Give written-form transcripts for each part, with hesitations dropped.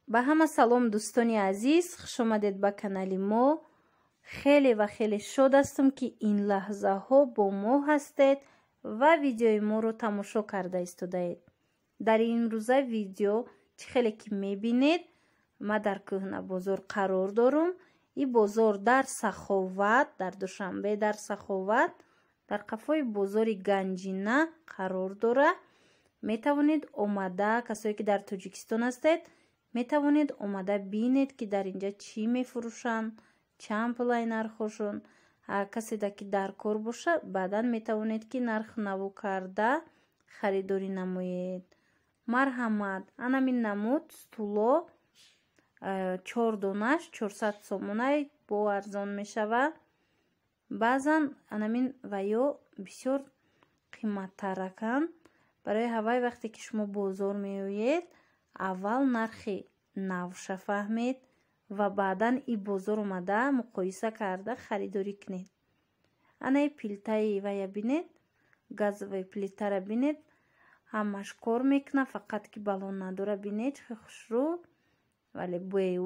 Ба ҳама салом, дӯстони азиз, хуш омадед ба канали мо. Хеле ва хеле шод ҳастам, ки ин лаҳзаҳо бо мо ҳастед ва видеои моро тамошо карда истодаед. Дар имрӯза видео чӣ хеле ки мебинед, ма дар кӯҳна бозор қарор дорум. И бозор дар Саховат, дар Душанбе, дар Саховат, дар қафои бозори Ганҷина қарор дорад. Метавонед омада, касое ки дар Тоҷикистон ҳастед, метавонед омада бинед, ки дар инҷа чӣ мефурӯшанд, чанд пулай нархошон. Каседа ки дар кор боша, баъдан метавонед ки нарх наво карда харидорӣ намоед. Марҳамат, анамин намуд стуло 4 донаш 400 сомонай бо арзон мешавад. Баъзан анамин ваё бисёр қиматтараканд. Барои ҳавай вақте ки шумо бозор меоед, аввал нархи навша фаҳмед ва баъдан и бозор омада муқоиса карда харидорӣ кунед. Анаи плитаи вая бинед, газовая плитара бинед, ҳамаш кор мекунад, фақат ки балон надора. Бинед чӣ хушрӯ, вале бӯи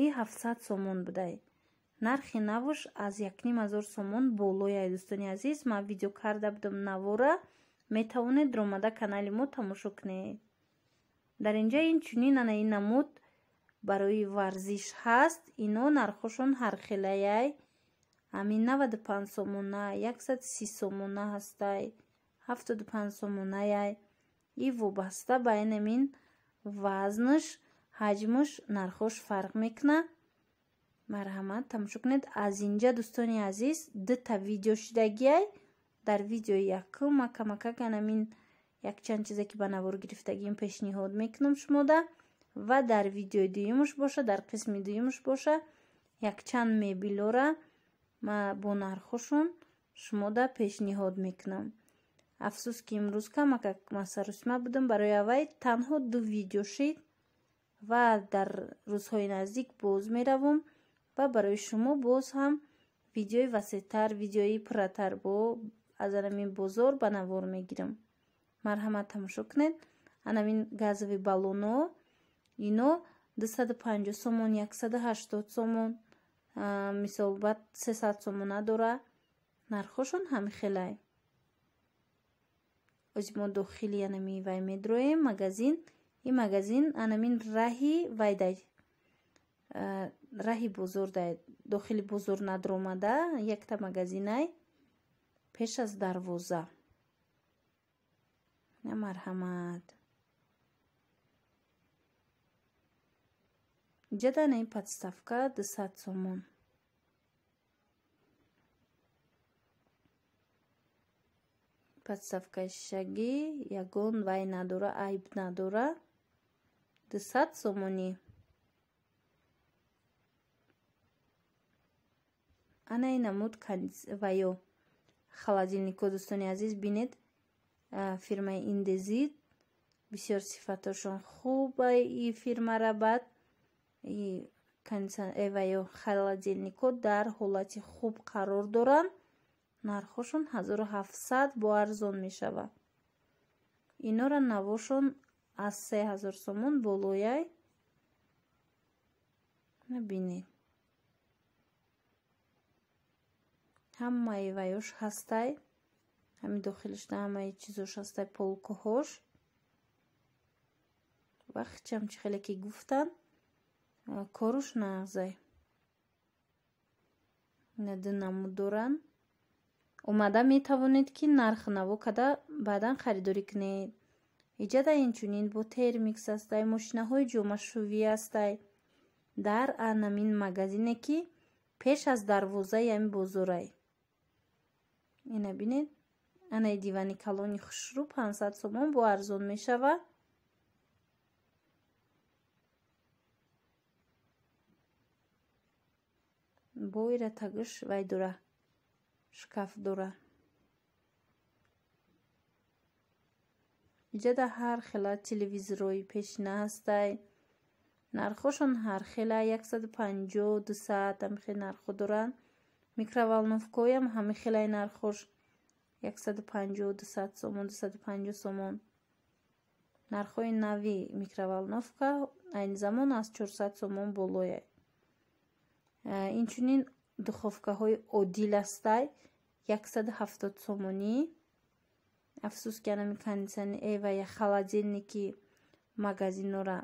и 700 сомон будай. Нархи навш аз 1500 сомон болояй, дӯстони азиз. Ман видео карда будам навора, метавонед омада канали мо тамошо кунед. Дар инҷа инчунин ана ин намуд барои варзиш ҳаст. Ино нархошон ҳархелаяй. Ҳамин 95 сомона, 130 сомона ҳастай, 75 сомонаяй. И вобаста ба инамин вазнаш, ҳаҷмаш нархош фарқ мекунад. Марҳамат, тамошо кунед. Аз инҷа, дӯстони азиз, дута видео шидагиай. Дар видеои якум ма камакак анамин якчанд чизе ки ба навор гирифтагиам пешниҳод мекунам шумода, ва дар видеои дуюмаш боша, дар қисми дуюмаш боша, якчанд мебелора ма бо нархошон шумода пешниҳод мекунам. Афсӯс ки имрӯз камакак ма сарусма будам, барои аввай танҳо 2 видео шид ва дар рӯзҳои наздик боз меравам ва барои шумо боз ҳам видеои васеътар, видеои пурратар бо аз анамин бозор ба навор мегирам. Марҳамат, тамошо кунед. Анамин газови баллоно ино 250 сомон, 180 сомон, мисол баъд 300 сомона дора. Нархошон ҳами хелай. Ози мо дохили анами вай медроем магазин. Ин магазин анамин раҳи вайдай, раҳи бозор дай, дохили бозор надромада якта магазинай пеш аз дарвоза. Марҳамат. Инҷа ин подставка 200 сомон. Подставкаи шишагӣ ягон вай надора, айб надора. 200 сомонӣ. Ана ин намуд ваё холодильнико, дӯстони азиз, бинед. Фирмаи Индезит бисёр сифатошон хуба. И фирмара баъд ваё холодильнико дар ҳолати хуб қарор доранд. Нархошон 1700 бо арзон мешавад. Инора навошон аз 3000 сомон болояй. Бинед, ҳамаи ваёш ҳастай, ҳамин дохилишда ҳамаи чизош ҳастай, полкоҳош. Вақтчам чӣ хеле ки гуфтанд, коруш нағзай. Ина ду намуд доранд. Омада метавонед ки нарх наво када баъдан харидорӣ кунед. Иҷада инчунин бо термикс ҳастай, мошинаҳои ҷомашӯвӣ ҳастай. Дар анамин магазине ки пеш аз дарвозаи ҳамин бозорай. Ина бинед, анаи дивани калони хушрӯ 500 сомон бо арзон мешавад. Бо ира тагиш вай дора, шкаф дора. Иҷада ҳар хела телевизорҳои пешина ҳастай. Нархошон ҳар хела 150, 200 ҳамихел нархҳо доранд. Микроволновкаҳоям ҳами хелаи нархош 150, 200 сомон, 250 сомон. Нархҳои нави микроволновка айни замон аз 400 сомон болояй. Инчунин духовкаҳои одил астай 170 сомонӣ. Афсӯс ки анами кондитсионер ва я холодильники магазинора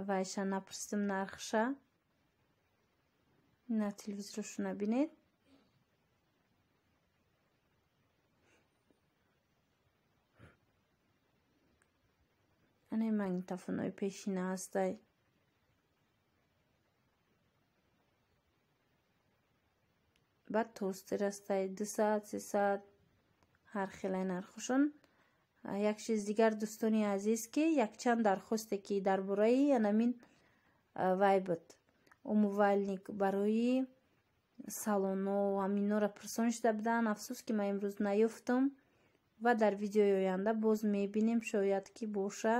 вайша напурсидим нархша. На телевизоршо набинед. Ана магнитофонҳои пешина ҳастай. Баъд тостер ҳастай 200, 300, ҳар хелай нархошон. Як чиз дигар дӯстони азиз, ки якчанд дархосте ки дар бораи анамин вай буд, умывальник барои салоно ҳаминора пурсон шуда буданд. Афсӯс ки ман имрӯз наёфтам ва дар видеои оянда боз мебинем, шояд ки боша.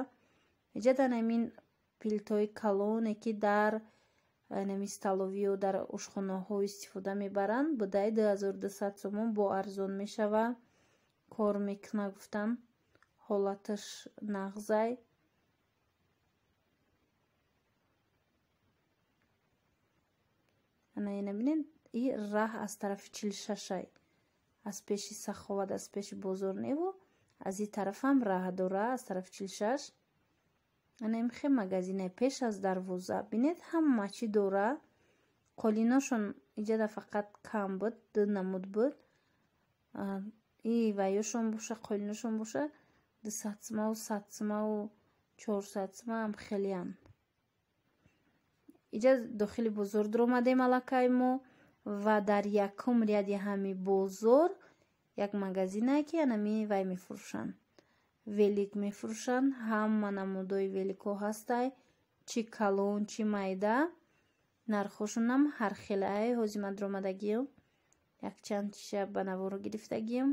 Иҷа дар ҳамин пилтҳои калоне ки дар нами столовиё дар ошхонаҳо истифода мебаранд, будаи 2200 сомон бо арзон мешава. Кор мекуна гуфтам, ҳолаташ нағзай. Ана ина бинед, и раҳ аз тарафи 46-ай, аз пеши Саховат, аз пеши бозор неву аз и тарафам раҳ дора, аз тарафи 46. Ана имхе магазинаи пеш аз дарвоза. Бинед, ҳама чӣ дора. Қолиношон иҷада фақат кам буд, ду намуд буд. И ваёшон боша, қолиношон боша 200 сомаву 100 сомаву 400 сома ҳам хелеам. Иҷа дохили бозор дуромадем аллакай мо ва дар якум ряди ҳами бозор як магазинае ки анами вай мефурӯшанд, велик мефурӯшанд. Ҳама намудои великҳо ҳастай, чӣ калон, чӣ майда. Нархҳошонам ҳар хелае. Ҳозир ман дуромадагиам, якчанд чиша ба наворо гирифтагиам.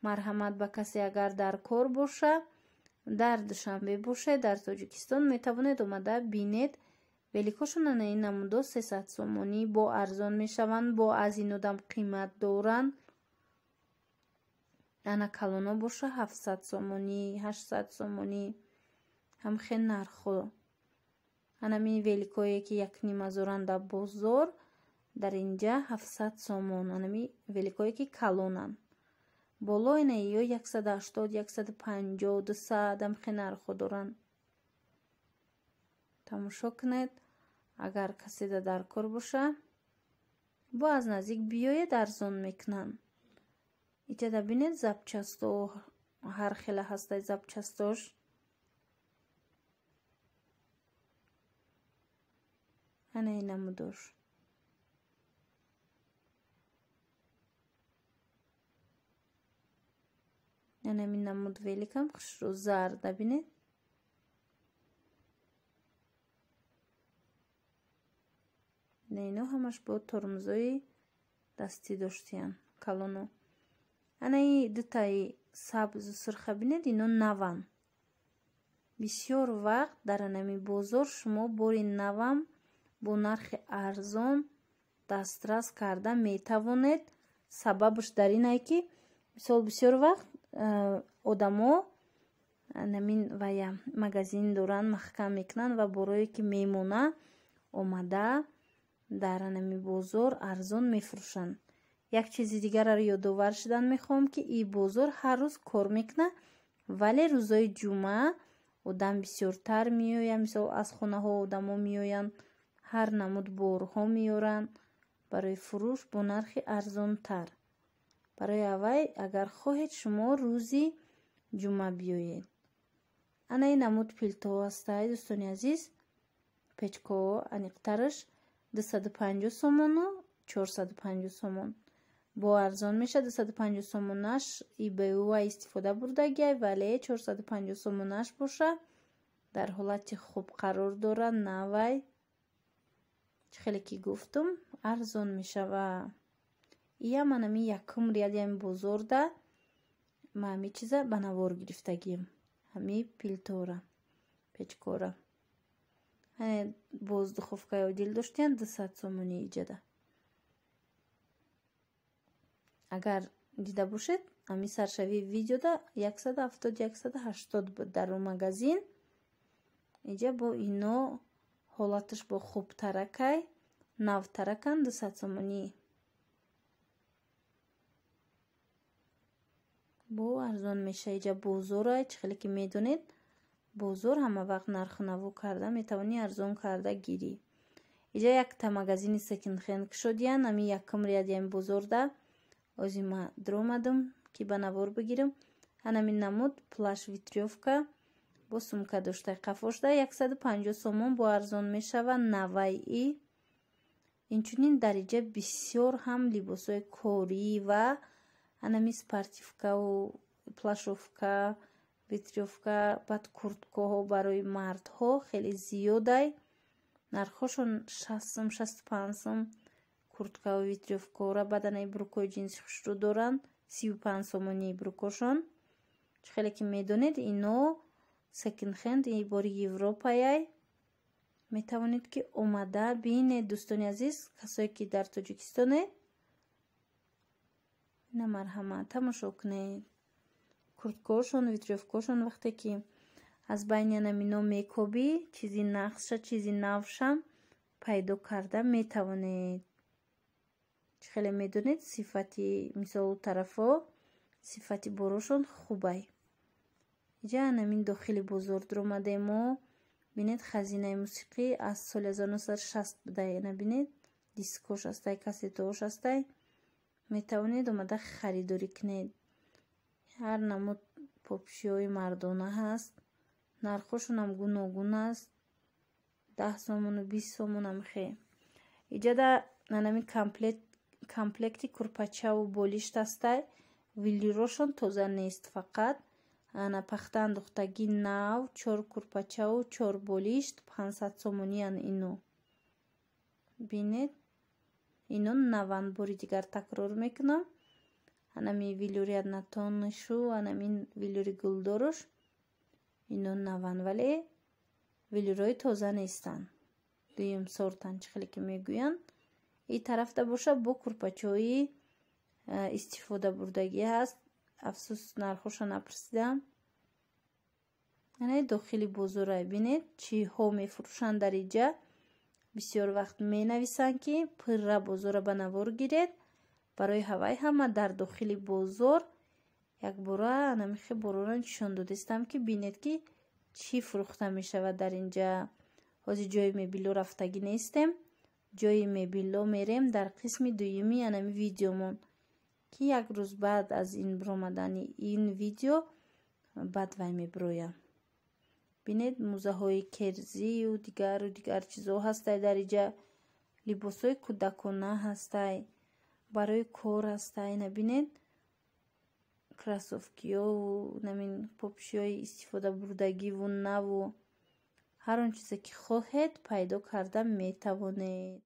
Марҳамат ба касе агар дар кор боша, дар Душанбе бошед, дар Тоҷикистон метавонед омада бинед. Великҳошон ана ин намудо 300 сомонӣ бо арзон мешаванд, бо аз ин одам қимат доранд. Ана калоно боша 700 сомонӣ, 800 сомонӣ, ҳамхел нархҳо. Анами великое ки 1,5 ҳазоранд дар бозор, дар инҷа 700 сомон. Анами великое ки калонанд. Боло ина ё 180, 150, 200 ҳамхел нархҳо доранд. Тамошо кунед. Агар каседа дар кор боша, бо аз наздик биёед, арзон мекунанд. Иҷада бинед, запчасто ҳар хела ҳастай запчастош. Ана ин намудош. Ана ин намуд великам хушрӯ зарда бинед. Ино ҳамаш бо тормозои дастӣ доштиянд калоно. Ана и дутаи сабзу сурха бинед, ино наванд. Бисёр вақт дар анами бозор шумо бори навам бо нархи арзон дастрас карда метавонед. Сабабаш дар инае ки мисол бисёр вақт одамо намин вая магазин доранд, маҳкам мекунанд ва борое ки мемона омада дар анами бозор арзон мефурӯшанд. Як чизи дигарро ёдовар шудан мехоҳам, ки и бозор ҳар рӯз кор мекунад, вале рӯзои ҷумъа одам бисёртар меояд. Мисол аз хонаҳо одамо меоянд, ҳар намуд борҳо меоранд барои фурӯш бо нархи арзонтар. Барои аввай агар хоҳед шумо рӯзи ҷумъа биёед. Ана ин намуд пилтҳо ҳастай дӯстони азиз. Печкаҳо аниқтараш 250 сомону 450 сомон. Бо арзон мешавад 250 сомонаш ИБУ истифода бурдагиай, вале 450 сомонаш боша дар ҳолати хуб қарор дорад, навай. Чӣ хеле ки гуфтум, арзон мешава. Иям анами якум ряди ами бозорда ма ҳами чиза ба навор гирифтагием. Ҳами пилтора, печкора. Боз духовкаи одил доштиянд 200 сомонӣ иҷада. Агар дида бошед, ҳами саршавии видеода 170, 180 буд дар он магазин. Инҷа бо ино ҳолаташ бо хубтаракай, навтаракан 200 сомонӣ. Бо арзон меша. Иҷа бозорай, чӣ хеле ки медонед, бозор ҳама вақт нархнаво карда метавонӣ арзон карда гирӣ. Иҷа якта магазини секонд-хенд кушодиян, ами якум ряди ами бозорда. Ози ма дромадам ки ба навор бигирам. Анами намуд плаш ветрёвка бо сумка доштай қафошда 150 сомон бо арзон мешава навайи. Инчунин дар иҷа бисёр ҳам либосҳои корӣ ва анами спортивкаву плашовка, ветрёвка, баъд курткаҳо барои мардҳо хеле зиёдай. Нархҳошон 60 сом, 65 сом курткаву ветрёвкаҳора. Баъд анаи брукҳои ҷинси хушрӯ доранд 35 сомонии брукошон. Чӣ хеле ки медонед, ино секонд-хенд бори Европаяй. Метавонед ки омада бинед, дӯстони азиз, касое ки дар Тоҷикистонед. Ина марҳамат тамошо кунед. Курткаҳошон, ветрёвкаҳошон вақте ки аз байни анамино мекобӣ, чизи нақсша, чизи навшам пайдо карда метавонед. Чӣ хеле медонед, сифати мисол тарафҳо, сифати борошон хубай. Иҷа анамин дохили бозор дуромадем мо. Бинед, хазинаи мусиқӣ аз соли 1960 будай. Ана бинед, дискош ҳастай, кассетаҳош ҳастай. Метавонед омада харидорӣ кунед. Ҳар намуд попшиҳои мардона ҳаст. Нархҳошонам гуногун аст. 10 сомону 20 сомонам хе. Иҷада анами комплекти курпачаву болишт ҳастай. Вилюрошон тоза нест фақат. Ана пахта андохтагӣ нав, 4 курпачаву 4 болишт 500 сомониян ино. Бинед, ино наванд, бори дигар такрор мекунам. Анами вилюри однотоннишу, анами вилюри гулдоруш ино наванд, вале вилюрҳои тоза нестанд. Дуюм сортан, чӣ хеле ки мегӯянд. И тарафта боша бо курпачаҳои истифода бурдагӣ ҳаст. Афсӯс, нархҳоша напурсидам. Анаи дохили бозорай бинед, чиҳо мефурӯшанд дар иҷа. Бисёр вақт менависанд ки пирра бозора ба навор гиред. Барои ҳавай ҳама дар дохили бозор якбора анамихе борора нишон додистам ки бинед ки чӣ фурӯхта мешавад дар инҷа. Ҳозир ҷои мебело рафтагӣ нестем. Ҷои мебело мерем дар қисми дуюми анами видеомон, ки як рӯз баъд аз ин биромадани ин видео баъд вай мебироям. Бинед, мӯзаҳои керзию дигару дигар чизҳо ҳастай дар иҷа. Либосҳои кӯдакона ҳастай, барои кор ҳастай. Ина бинед, кроссовкиёву намин попшиҳои истифода бурдагиву наву ҳар он чизе ки хоҳед пайдо карда метавонед.